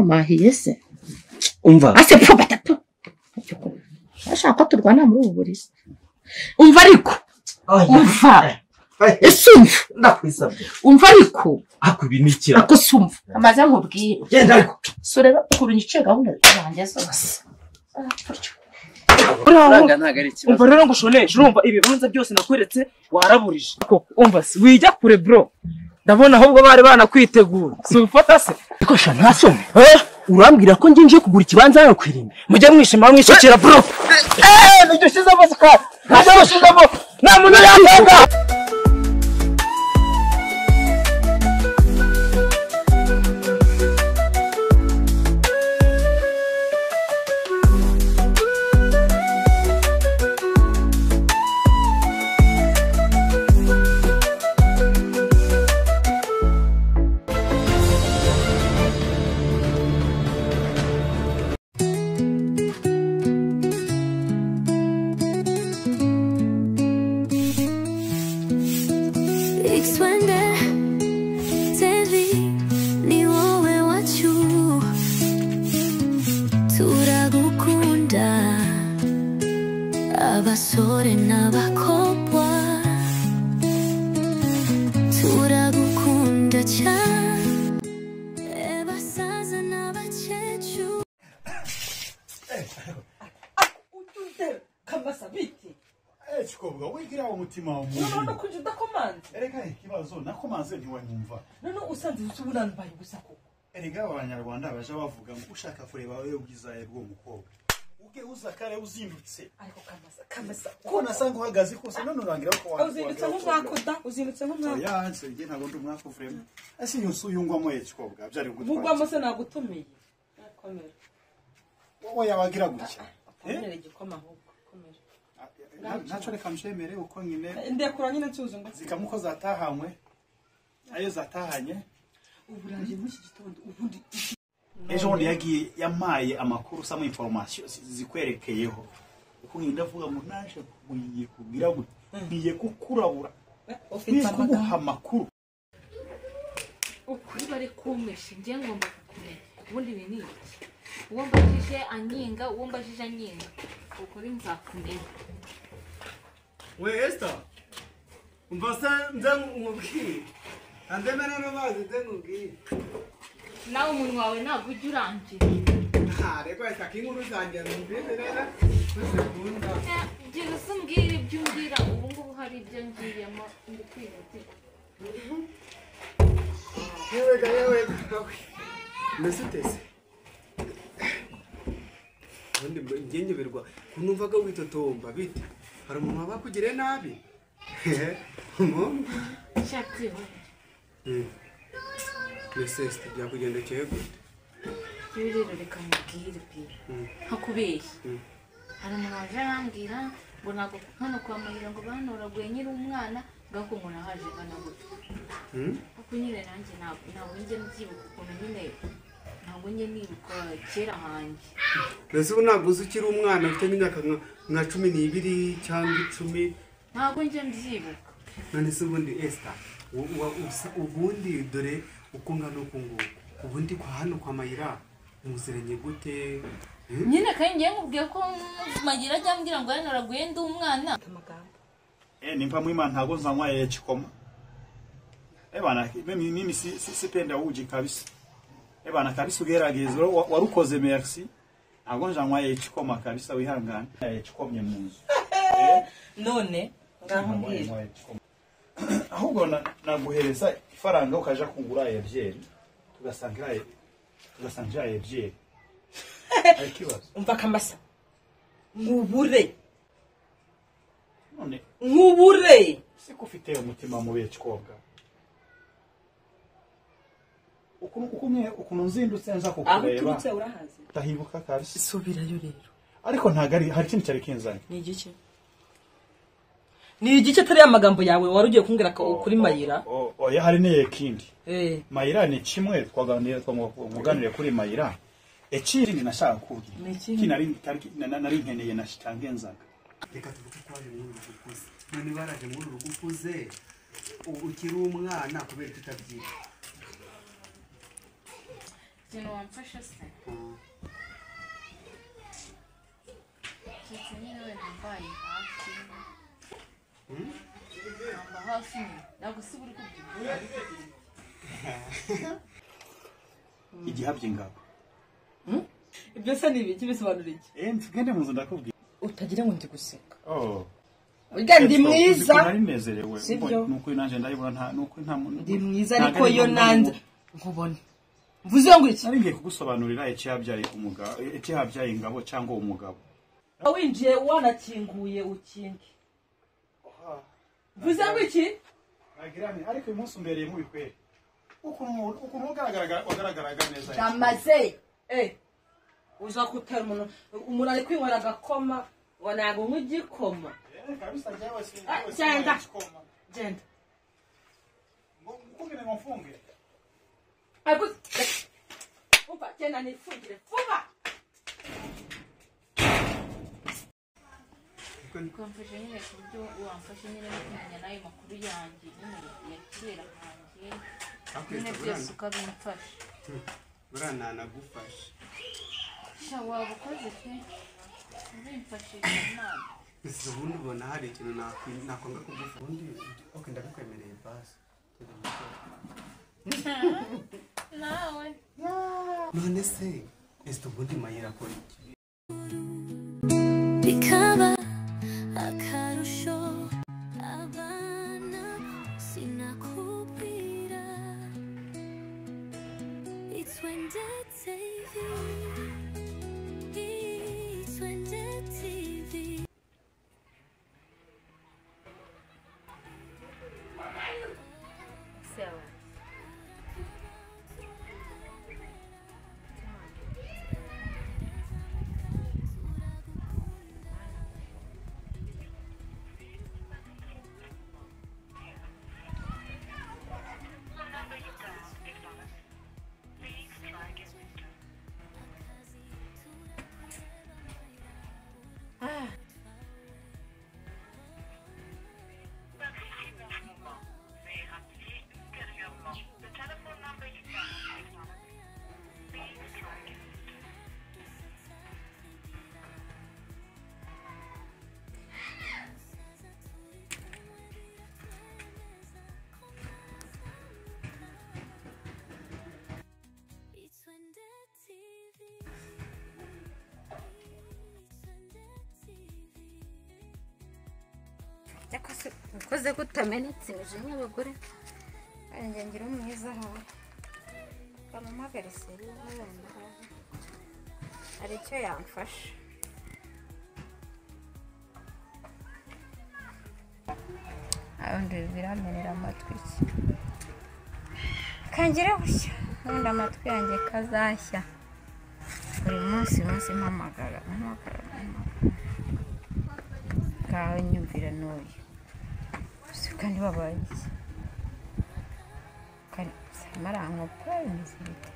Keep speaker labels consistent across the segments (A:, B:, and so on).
A: Mahiye se.
B: Umva.
A: Ase pfu batatu. Ashaka ko turwana muri ubu buriri. Umva ariko. Umva. Ese umva.
B: Ndakwisabye.
A: Umva ariko.
B: Ako ibi ni ikira.
A: Ako se umva. Amaze nkubwire.
B: Genda ariko.
A: Sureba ukuntu nyice gahunda zanjye zose.
C: Umva rero ngo ushoneshe urumva ibibanza byose nakweretse waraburije. Umva se wijya kure bro. Ndabona ahubwo bari banakwitegura. Si ufata se.
B: Ariko sha ntasome. Urambwira ko ngiye kugura ikibanza hano kwirinda.
C: Mujye mwishima mwishikira bro. Nijye ushizemo sika. Nijye ushizemo. Nta muntu yatanga.
D: Abasore n'abakobwa turagukunda cyane, abasaza n'abakecuru.
E: Kamasa biti
F: Chikobwa wigira umutima wa muntu.
E: None kunje udakomanze.
F: Erega ikibazo nakomanze ntiwanyumva.
E: None usanze usubunambaye gusa koko.
F: Erega abanyarwanda baje bavuga ngo ushaka kureba wewe ubwizaye bwo mukobwa. Uge uza kare uzindutse.
E: Ariko Kamasa Kamasa
F: ko nasanga uhagaze kose none urangira ko
E: wa. Uzindutse nk'umwaka da, uzindutse nk'umwaka.
F: Oya nse nge ntago ndi umwaka vrema. Ese yunsu yungwamo Chikobwa byari gutwara.
E: Mugwamo se nagutumiye. Nakomera.
F: Wowe yabagira gutya.
E: Komera igikoma ahubwo. Komera.
F: Nacho reka mshemere uko nyine
E: ndekura nyine nsuzo ngo
F: zikamuko zatahanywe ayo zatahanye
E: uburanje muri iki gitondo ubundi
F: ejo bundi yagiye yamaye amakuru sama information zikwerekeyeho uko nyine ndavuga ngo naje kugiye kugira gute ngiye kukurabura
E: ufite
F: amakuru
G: ukuri bari kumesha ngiye ngomba kukumenya ubundi ibi ni iki uwo mbajije anyinga uwo mbajije anyinga ukuri nzakumenya.
H: We Esther, umva se nze nkubwire andemera n'amazi nze nkubwire
G: nawe umunwa wawe ntabwo ujya urangira.
H: Reka Esther ko inkuru zanjye numvise neza uzikunda.
G: Gira uze umbwire ibyo umbwira ubu ngubu hari ibyo ngiyemo ndi kwihutirwa.
H: Yewe ga yewe mbese utese ubundi ngenyeberwa kunumvaga witotomba bite hari umuntu wabakugiriye nabi mbese byakugendekeye gute?
G: Rero reka mubwire pe ntakubeshye hari umuntu waje arambwira ngo ntabwo hano kwa Mahira ngo banoraguye nyiri umwana ngako ngo nahaje ngana gutya kuko nyine nanjye ntabwo njye mbyibuka ukuntu nyine ntabwo njye nibuka kera hanjye.
H: Mbese ubu ntabwo uzi ukiri umwana ufite imyaka nka 12 cyangwa 10?
G: Ntabwo njye mbyibuka.
H: None se ubundi Esther ubundi dore uko ngana uku nguku ubundi kwa hano kwa Mayira muziranye gute?
G: Nyine kandi ngiye nkubwiye ko Magira ajya ambwira ngo yanoraguye ndi umwana.
F: Nimpa mwima ntago nzanywa chikoma. Bana mimi sipenda uji kabisa. Bana kabisa ugerageza warukoze merci. Ntago nzanywa chikoma kabisa wihangane. Chikomye mu nzu.
E: None ngaho mbwira.
F: Ahubwo naguhereza ifaranga ukaja kugura ebyeri tugasangira ebyeri. Akibazo.
E: Umva Kamasa. Nkubure.
F: None
E: nkubure.
F: Siko ufite umutima mubi Chikobwa. Ukuntu nzindutse nza kukureba.
E: Aho uturutse urahazi.
F: Ndahibuka kabisa.
E: Subirayo rero.
F: Ariko ntago ari hari ikintu cyari kinzanye.
E: Ni igiki? Ni igiki atari amagambo yawe wari ugiye kumbwira ko kuri Mayira?
F: Oya hari neye kindi. Mayira ni kimwe twaganiriye twamuganiriye kuri Mayira. Ekindi nashaka kugira. Kinari nkeneye nashitangenzaga.
H: Reka tuvuge ko ari muri urugo ukuze. None baraje muri urugo ukuze ukiri umwana kubera tutabyiga.
G: Ikintu wamfasha se? Keretse nyine wenda mbaye hafi. Mba hafi nyine. Ntabwo si buri kubyibura.
F: Igihabye ingabo.
E: Ibyo se ni ibiki bisobanura iki?
F: Tugende mu nzu ndakubwira.
E: Utagira ngo ndi guseka.
F: Oh.
E: Burya ndi mwiza.
F: Narinezerewe.
E: Sibyo?
F: Nuko nanjye ndayibona nta nuko nta muntu.
E: Ndi mwiza ariko yo nanze nkubone. Mvuze ngo iki?
F: Nari ngiye kugusobanurira icyabyaye umugabo, icyabyaye ingabo cyangwa umugabo.
E: Winjiye wanakinguye ukinge. Mvuze ngo iki?
F: Nagira nti ariko uyu munsi umbereye mubi kweli. Ukuntu ugaragaraga neza.
E: Ndamaze. Uza kutera umuntu ari kwinywera agakoma ngo ntabwo unywa igikoma.
F: Kabisa jyawe si.
E: Genda. Genda.
F: Mfunge ngo mfunge.
E: Ariko umva genda nifungire vuba.
G: Ukamfasha nyine ku buryo wamfasha nyine no kumenya n'ayo makuru yanjye nyine ya kera hanjye. Nyine byose ukabimfasha.
H: Buriya nanagufasha.
G: Sha waba ukoze pe. Ubimfashije Imana.
H: Ese ubundi ubona hari ikintu nakwanga kugufasha? Ubundi okay ndabikwemereye basi.
G: Nawe.
H: None se ese ubundi Mayira akora iki?
D: Bikaba akarusho abana sinakubwira. It's when the TV, it's when the TV.
G: Sewa.
D: It's when the TV, it's when the TV.
I: Ukoze kutamenetse imijinya y'abagore njye ngira umwiza ahawe bamuhamagare seri wenda hari icyo yamfasha. Undi biramenera amatwi iki kangira gutya ubundi amatwi yanjye kazashya buri munsi mpamagara ngaho nyumvira n'uyu kandi babaye iki kandi marankopa bimeze bite?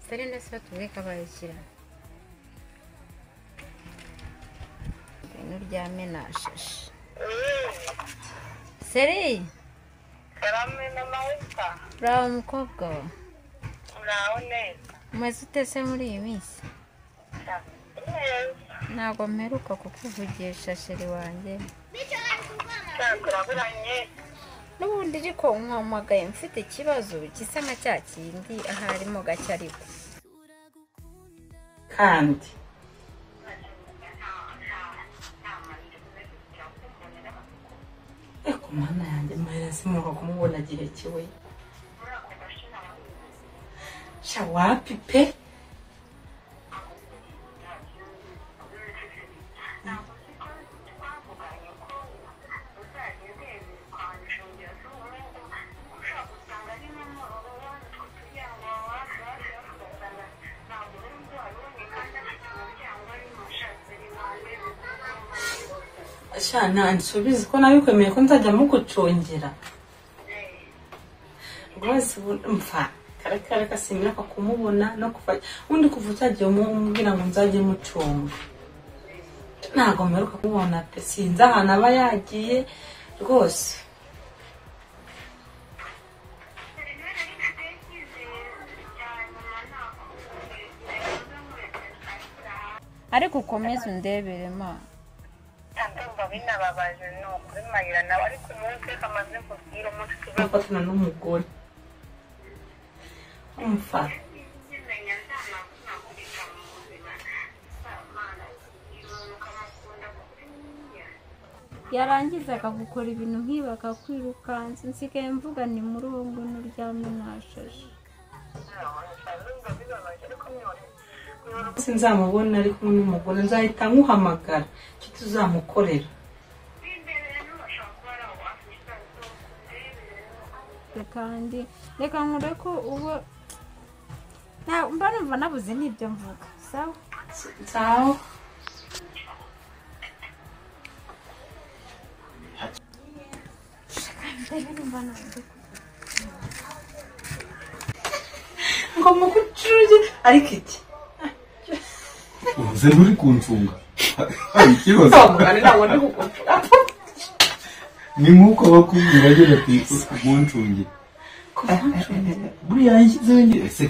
I: Serena se batubwiye ko abayishyira ibintu ryame nashashe. Seri uraho mukobwa we?
J: Uraho neza.
I: Umeze ute se muri iyi minsi? Ntabwo mperuka kukuvugisha sheri wanjye. N'ubundi ariko nkwamagaye mfite ikibazo gisa nka cya kindi aharimo gake ariko.
A: Kandi eko mana yanjye Mayira simuka kumubona gihe kiwe. Sha wapi pe?
E: Shana nsubize ko nabikwemeye ko nzajya mugucungira. Rwose mfa kare kasimira kumubona no kuva undi kuva utagiye umubwira ngo nzajye mucunga. Ntago mperuka kumubona pe, sinzi ahantu aba yagiye rwose.
I: Ariko ukomeze undebere ma.
J: Ndumva binababaje ni ukuri Mayira nawe, ariko umunsi kamaze kubwira umunsi
E: tuzafatana n'umugore. Umfa
I: yarangiza akagukora ibintu nk'ibi akakwirukansa. Nsigaye mvuga ni muri uwo ngwino uryamye nashashe.
E: Sinzamubona ari kumwe n'umugore, nzahita nkuhamagara icyo tuzamukorera.
I: Kandi reka nkure ko ubu mba numva nabuze n'ibyo mvuga. Sawa
E: sawa. Ngo mukucuje ariko iki
K: uze nturi kuncunga ikibazo ni nkuko bakubwira agira ati umuncunge buriya yanshyizeho ingeri. Ese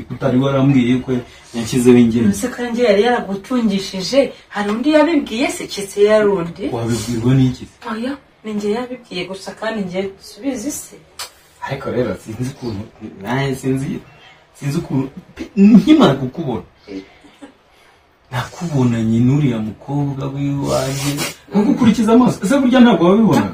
K: kutari warambwiye ko yanshyizeho ingeri?
E: Ese kandi yari yaragucungishije hari undi yabibwiye se? Ketse yari undi
K: wabibwirwa n'iki?
E: Oya ni njye yabibwiye gusa, kandi njye subizi se.
K: Ariko rero sinzi ukuntu naye sinzi ukuntu nkimara kukubona nakubonanye n'uriya mukobwa w'iwanjye nkugukurikiza amaso. Ese burya ntabwo wabibona?